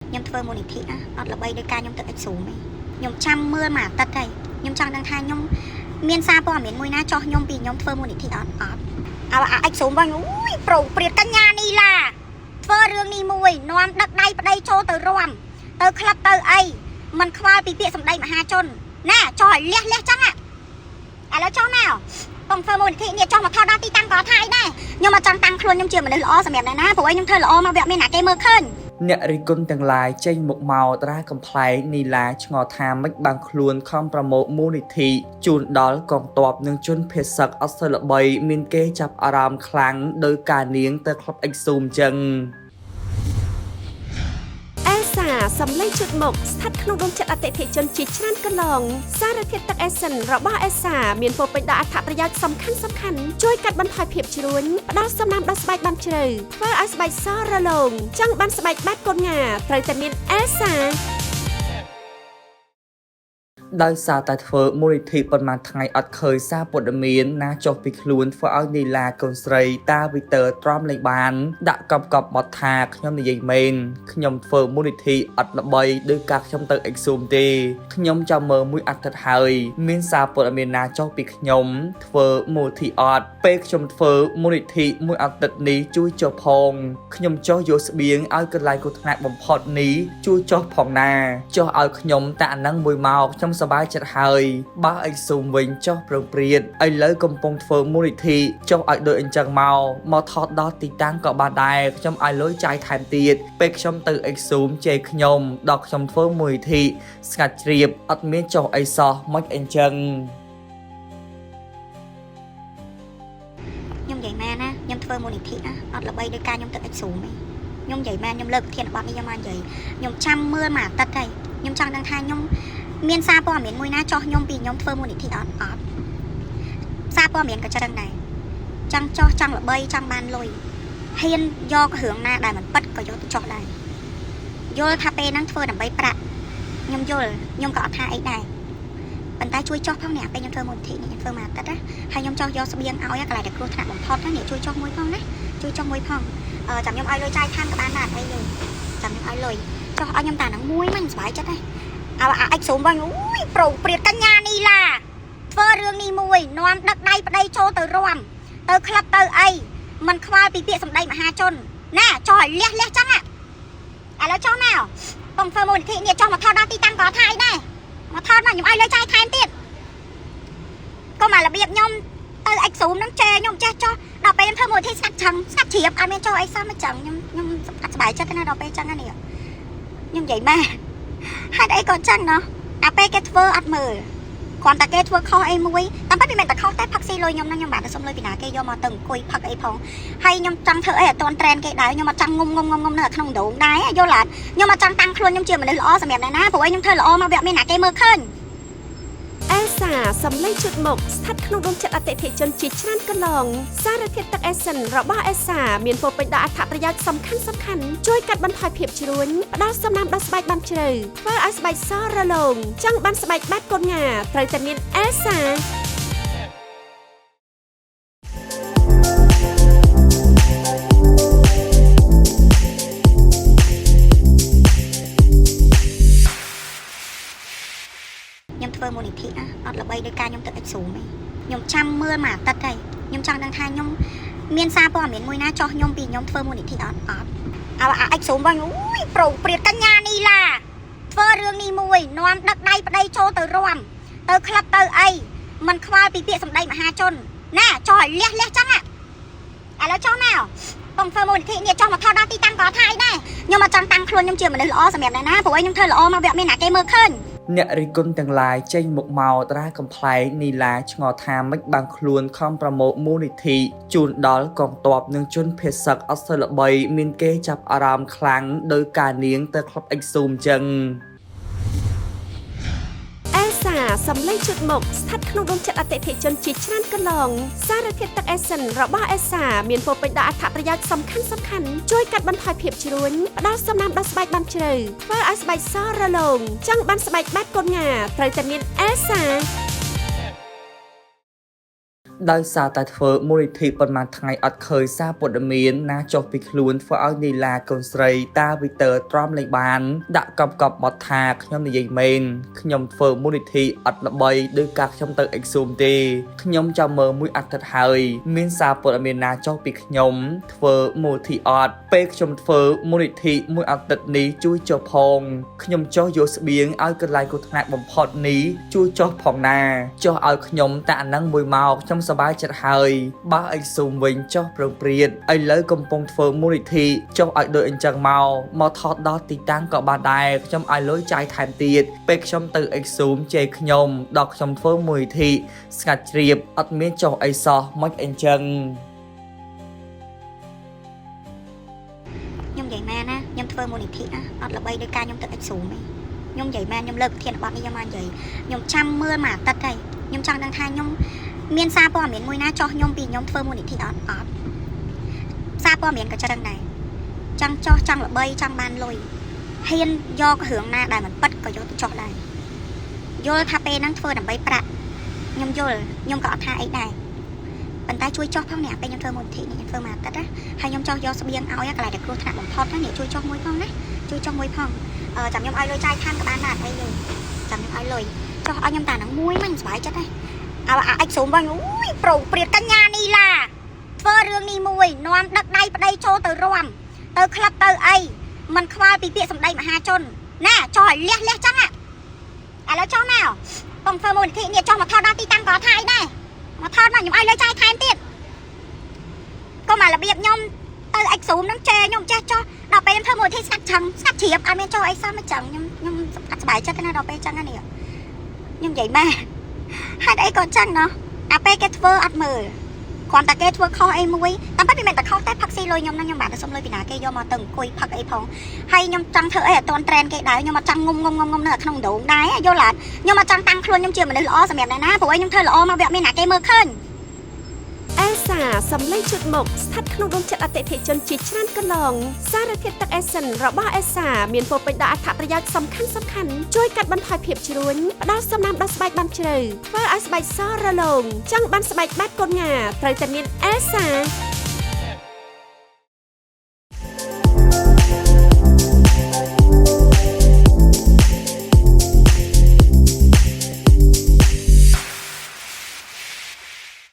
ខ្ញុំធ្វើមូលនិធិណាអត់ល្បីដោយការខ្ញុំទៅអិចស៊ូមទេខ្ញុំចាំមើលមួយអាទិត្យហើយខ្ញុំចង់ដឹងថាខ្ញុំមានសារព័ត៌មានមួយណាចោះខ្ញុំពីខ្ញុំធ្វើមូលនិធិអត់អត់ឲ្យអាអិចស៊ូមវិញអូយប្រុងព្រាតកញ្ញានីឡាធ្វើរឿងនេះមួយនាំដឹកដៃប្តីចូលទៅរំទៅក្លឹបទៅអីមិនខ្វល់ពីពាក្យសម្ដីមហាជនណាចោះឲ្យលះលះចឹងឥឡូវចោះមកបងធ្វើមូលនិធិនេះចោះមកថតដល់ទីតាំងក៏ថាអីដែរខ្ញុំអត់ចង់តាំងខ្លួនខ្ញុំជាមនុស្សល្អសម្រាប់អ្នកណាព្រោះឯងខ្ញុំធ្វើល្អមកវាអត់មានណាគេមើលឃើញ អ្នករិះគន់ទាំងឡាយចេញមុខមកត្រាកំប្លែងនីឡាឆ្ងល់ថាម៉េចបានខ្លួនខំប្រមូលមូលនិធិជូនដល់កងទ័ពនិងជនភៀសសឹកអត់សូវល្បីមានគេចាប់អារម្មណ៍ខ្លាំងដោយការនាងទៅក្លឹបអិចស៊ូមចឹង អេសាសំឡេងជុតមុខស្ថិតក្នុងដួងចិត្តអតិថិជនជាច្រើនកន្លងសារធាតុទឹកអេសិនរបស់អេសាមានពោរពេញដោយអត្ថប្រយោជន៍សំខាន់សំខាន់ជួយកាត់បន្ថយភាពជ្រួញផ្ដល់សំណើមដល់ស្បែកបានជ្រៅធ្វើឲ្យស្បែកសរលោងចង់បានស្បែកបែបកូនងាត្រូវតែមានអេសា ដោយសារតែធ្វើមូលនិធិប៉ុន្មានថ្ងៃអត់ឃើញសារព័ត៌មានណាចុះពីខ្លួនធ្វើឲ្យនីឡាកូនស្រីតាវីទ័រទ្រាំលេងបាន ដាក់កប់កប់បត់ថាខ្ញុំនិយាយមែនខ្ញុំធ្វើមូលនិធិអត់ល្បីដោយការខ្ញុំទៅអិចស៊ូមទេខ្ញុំចាំមើលមួយអាទិត្យហើយមានសារព័ត៌មានណាចុះពីខ្ញុំធ្វើមូលនិធិអត់ពេលខ្ញុំធ្វើមូលនិធិមួយអាទិត្យនេះជួយចុះផងខ្ញុំចុះយកស្បៀងឲ្យកន្លែងគ្រោះថ្នាក់បំផុតនេះជួយចុះផងណាចុះឲ្យខ្ញុំតែអានឹងមួយមកខ្ញុំសប្បាយចិត្តហើយបើអិចស៊ូមវិញចុះប្រងព្រាតឥឡូវកំពុងធ្វើមូលនិធិចុះឲ្យដូចអញ្ចឹងមកមកថតដល់ទីតាំងក៏បានដែរខ្ញុំឲ្យលុយចាយថែមទៀតពេលខ្ញុំទៅអិចស៊ូមជេរខ្ញុំដល់ខ្ញុំធ្វើមូលនិធិស្ងាត់ជ្រាបអត់មានចុះអីសោះមិនអញ្ចឹង ខ្ញុំនិយាយមែនណាខ្ញុំធ្វើមូលនិធិណាអត់ល្បីដោយការខ្ញុំទៅអិចស៊ូមទេខ្ញុំនិយាយមែនខ្ញុំលើកប្រធានបទនេះយកមកនិយាយខ្ញុំចាំមើលមួយអាទិត្យហើយខ្ញុំចង់ដឹងថាខ្ញុំមានសារព័ត៌មានមួយណាចោះខ្ញុំពីខ្ញុំធ្វើមូលនិធិអត់អត់សារព័ត៌មានក៏ចឹងដែរចង់ចោះចង់ល្បីចង់បានលុយហ៊ានយករឿងណាដែលមិនពិតក៏យកទៅចោះដែរយល់ថាពេលហ្នឹងធ្វើដើម្បីប្រាក់ខ្ញុំយល់ខ្ញុំក៏អត់ថាអីដែរប៉ុន្តែជួយចោះផងនេះពេលខ្ញុំធ្វើមូលនិធិនេះខ្ញុំធ្វើមួយអាទិត្យណា ហើយខ្ញុំចង់យកស្បៀងឲ្យកន្លែងដែលគ្រោះថ្នាក់បំផុតណានេះជួយចុះមួយផងណាជួយចុះមួយផងអឺចាំខ្ញុំឲ្យលុយចាយខាងក៏បានដែរអត់អីទេចាំខ្ញុំឲ្យលុយចុះឲ្យខ្ញុំតានឹងមួយមកខ្ញុំសប្បាយចិត្តហើយឲ្យអាអិចស៊ូមវិញអូយប្រុងព្រាតកញ្ញានីឡាធ្វើរឿងនេះមួយនាំដឹកដៃប្តីចូលទៅរំទៅក្លឹបទៅអីមិនខ្វល់ពីពាក្យសម្ដីមហាជនណាចុះឲ្យលះលះចឹងឥឡូវចុះមកបងធ្វើមូលនិធិនេះចុះមកថតដល់ទីតាំងក៏ថាអីដែរមកថតមកខ្ញុំឲ្យលុយចាយថែមទៀតកុំអារបៀបខ្ញុំ ទៅអិចស៊ូមហ្នឹងជេរខ្ញុំចេះចោះដល់ពេលខ្ញុំធ្វើមូលនិធិស្ងាត់ឆឹងស្ងាត់ជ្រាបអត់មានចោះអីសោះមិនចឹងខ្ញុំខ្ញុំអត់សប្បាយចិត្តទេណាដល់ពេលចឹងណានេះខ្ញុំនិយាយមែនហេតុអីក៏ចឹងណោះអាពេលគេធ្វើអត់មើលគ្រាន់តែគេធ្វើខុសអីមួយតាមពិតវាមិនតែខុសទេផឹកស៊ីលុយខ្ញុំហ្នឹងខ្ញុំបានតែសុំលុយពីណាគេយកមកទៅអង្គុយផឹកអីផងហើយខ្ញុំចង់ធ្វើអីឲ្យតន់ត្រែនគេដែរខ្ញុំអត់ចង់ងុំងុំងុំងុំនៅក្នុងដងដែរយល់អត់ខ្ញុំអត់ចង់តាំងខ្លួនខ្ញុំជាមនុស្សល្អសម្រាប់អ្នកណាព្រោះឯងខ្ញុំធ្វើល្អមកវាអត់មានណាគេមើលឃើញ អេសាសំឡេងជុតមុខស្ថិតក្នុងដួងចិត្តអតិថិជនជាច្រើនកន្លងសារធាតុទឹកអេសិនរបស់អេសាមានពោរពេញដោយអត្ថប្រយោជន៍សំខាន់សំខាន់ជួយកាត់បន្ថយភាពជ្រួញផ្ដល់សំណើមដល់ស្បែកបានជ្រៅធ្វើឲ្យស្បែកសរលោងចង់បានស្បែកបែបកូនងាត្រូវតែមានអេសា ខ្ញុំធ្វើមូលនិធិណាអត់ល្បីដោយការខ្ញុំទៅអិចស៊ូមទេខ្ញុំចាំមើលមួយអាទិត្យហើយខ្ញុំចង់ដឹងថាខ្ញុំមានសារព័ត៌មានមួយណាចោះខ្ញុំពីខ្ញុំធ្វើមូលនិធិអត់អត់ឲ្យអាអិចស៊ូមវិញអូយប្រុងព្រាតកញ្ញានីឡាធ្វើរឿងនេះមួយនាំដឹកដៃប្តីចូលទៅរំទៅក្លឹបទៅអីមិនខ្វល់ពីពាក្យសម្ដីមហាជនណាចោះឲ្យលះលះចឹងឥឡូវចោះមកបងធ្វើមូលនិធិនេះចោះមកថតដល់ទីតាំងក៏ថាអីដែរខ្ញុំអត់ចង់តាំងខ្លួនខ្ញុំជាមនុស្សល្អសម្រាប់អ្នកណាព្រោះឯងខ្ញុំធ្វើល្អមកវាអត់មានណាគេមើលឃើញ អ្នករិះគន់ទាំងឡាយចេញមុខមកត្រាកំប្លែងនីឡាឆ្ងល់ថាម៉េចបានខ្លួនខំប្រមូលមូលនិធិជូនដល់កងទ័ពនិងជនភៀសសឹកអត់សូវល្បីមានគេចាប់អារម្មណ៍ខ្លាំងដោយការនាងទៅក្លឹបអិចស៊ូមចឹង អេសាសំឡេងជុតមុខស្ថិតក្នុងដួងចិត្តអតិថិជនជាច្រើនកន្លងសារធាតុទឹកអេសិនរបស់អេសាមានពោរពេញដោយអត្ថប្រយោជន៍សំខាន់សំខាន់ជួយកាត់បន្ថយភាពជ្រួញផ្ដល់សំណើមដល់ស្បែកបានជ្រៅធ្វើឲ្យស្បែកសរលោងចង់បានស្បែកបែបកូនងាត្រូវតែមានអេសា ដោយសារតែធ្វើមូលនិធិប៉ុន្មានថ្ងៃអត់ឃើញសារព័ត៌មានណាចុះពីខ្លួនធ្វើឲ្យនីឡាកូនស្រីតាវីទ័រទ្រាំលែងបាន ដាក់កប់កប់បត់ថាខ្ញុំនិយាយមែនខ្ញុំធ្វើមូលនិធិអត់ល្បីដោយការខ្ញុំទៅអិចស៊ូមទេខ្ញុំចាំមើលមួយអាទិត្យហើយមានសារព័ត៌មានណាចុះពីខ្ញុំធ្វើមូលនិធិអត់ពេលខ្ញុំធ្វើមូលនិធិមួយអាទិត្យនេះជួយចុះផងខ្ញុំចុះយកស្បៀងឲ្យកន្លែងគ្រោះថ្នាក់បំផុតនេះជួយចុះផងណាចុះឲ្យខ្ញុំតែអានឹងមួយមកខ្ញុំសប្បាយចិត្តហើយបើអិចស៊ូមវិញចុះប្រងព្រាតឥឡូវកំពុងធ្វើមូលនិធិចុះឲ្យដូចអញ្ចឹងមកមកថតដល់ទីតាំងក៏បានដែរខ្ញុំឲ្យលុយចាយថែមទៀតពេលខ្ញុំទៅអិចស៊ូមជេរខ្ញុំដល់ខ្ញុំធ្វើមូលនិធិស្ងាត់ជ្រាបអត់មានចុះអីសោះមិនអញ្ចឹង ខ្ញុំនិយាយមែនណាខ្ញុំធ្វើមូលនិធិណាអត់ល្បីដោយការខ្ញុំទៅអិចស៊ូមទេខ្ញុំនិយាយមែនខ្ញុំលើកប្រធានបទនេះយកមកនិយាយខ្ញុំចាំមើលមួយអាទិត្យហើយខ្ញុំចង់ដឹងថាខ្ញុំមានសារព័ត៌មានមួយណាចោះខ្ញុំពីខ្ញុំធ្វើមូលនិធិអត់អត់សារព័ត៌មានក៏ចឹងដែរចង់ចោះចង់ល្បីចង់បានលុយហ៊ានយករឿងណាដែលមិនពិតក៏យកទៅចោះដែរយល់ថាពេលហ្នឹងធ្វើដើម្បីប្រាក់ខ្ញុំយល់ខ្ញុំក៏អត់ថាអីដែរប៉ុន្តែជួយចោះផងនេះពេលខ្ញុំធ្វើមូលនិធិនេះខ្ញុំធ្វើមួយអាទិត្យណា ហើយខ្ញុំចង់យកស្បៀងឲ្យកន្លែងដែលគ្រោះថ្នាក់បំផុតណានេះជួយចុះមួយផងណាជួយចុះមួយផងអឺចាំខ្ញុំឲ្យលុយចាយខានក៏បានដែរអត់អីទេចាំខ្ញុំឲ្យលុយចុះឲ្យខ្ញុំតាហ្នឹងមួយមិនសុបាយចិត្តទេឲ្យអាអិចស៊ូមវិញអូយប្រងព្រាតកញ្ញានីឡាធ្វើរឿងនេះមួយនាំដឹកដៃប្តីចូលទៅរំទៅក្លឹបទៅអីมันខ្វល់ពីពាក្យសម្ដីមហាជនណាចុះឲ្យលះលះចឹងឥឡូវចុះមកកុំធ្វើមូលនិធិនេះចុះមកថតដល់ទីតាំងក៏ថាអីដែរមកថតមកខ្ញុំឲ្យលុយចាយថែមទៀតកុំអារបៀបខ្ញុំ ទៅអិចស៊ូមហ្នឹងជេរខ្ញុំចេះចោះដល់ពេលខ្ញុំធ្វើមូលនិធិស្ងាត់ឆឹងស្ងាត់ជ្រាបអត់មានចោះអីសោះមិនចឹងខ្ញុំខ្ញុំអត់សប្បាយចិត្តទេណាដល់ពេលចឹងណានេះខ្ញុំនិយាយមែនហេតុអីក៏ចឹងណោះដល់ពេលគេធ្វើអត់មើលគ្រាន់តែគេធ្វើខុសអីមួយតាមពិតវាមិនតែខុសទេផឹកស៊ីលុយខ្ញុំហ្នឹងខ្ញុំបានតែសុំលុយពីណាគេយកមកទៅអង្គុយផឹកអីផងហើយខ្ញុំចង់ធ្វើអីឲ្យតន់ត្រែនគេដែរខ្ញុំអត់ចង់ងុំងុំងុំងុំនៅក្នុងដងដែរយល់អត់ខ្ញុំអត់ចង់តាំងខ្លួនខ្ញុំជាមនុស្សល្អសម្រាប់អ្នកណាព្រោះឯងខ្ញុំធ្វើល្អមកវាអត់មានណាគេមើលឃើញ អេសាសំឡេងជុតមុខស្ថិតក្នុងដួងចិត្តអតិថិជនជាច្រើនកន្លងសារធាតុទឹកអេសិនរបស់អេសាមានពោពេញដោយអត្ថប្រយោជន៍សំខាន់សំខាន់ជួយកាត់បន្ថយភាពជ្រួញផ្ដល់សំណើមដល់ស្បែកបានជ្រៅធ្វើឲ្យស្បែកសរលោងចង់បានស្បែកបែបកូនងាត្រូវតែមានអេសា។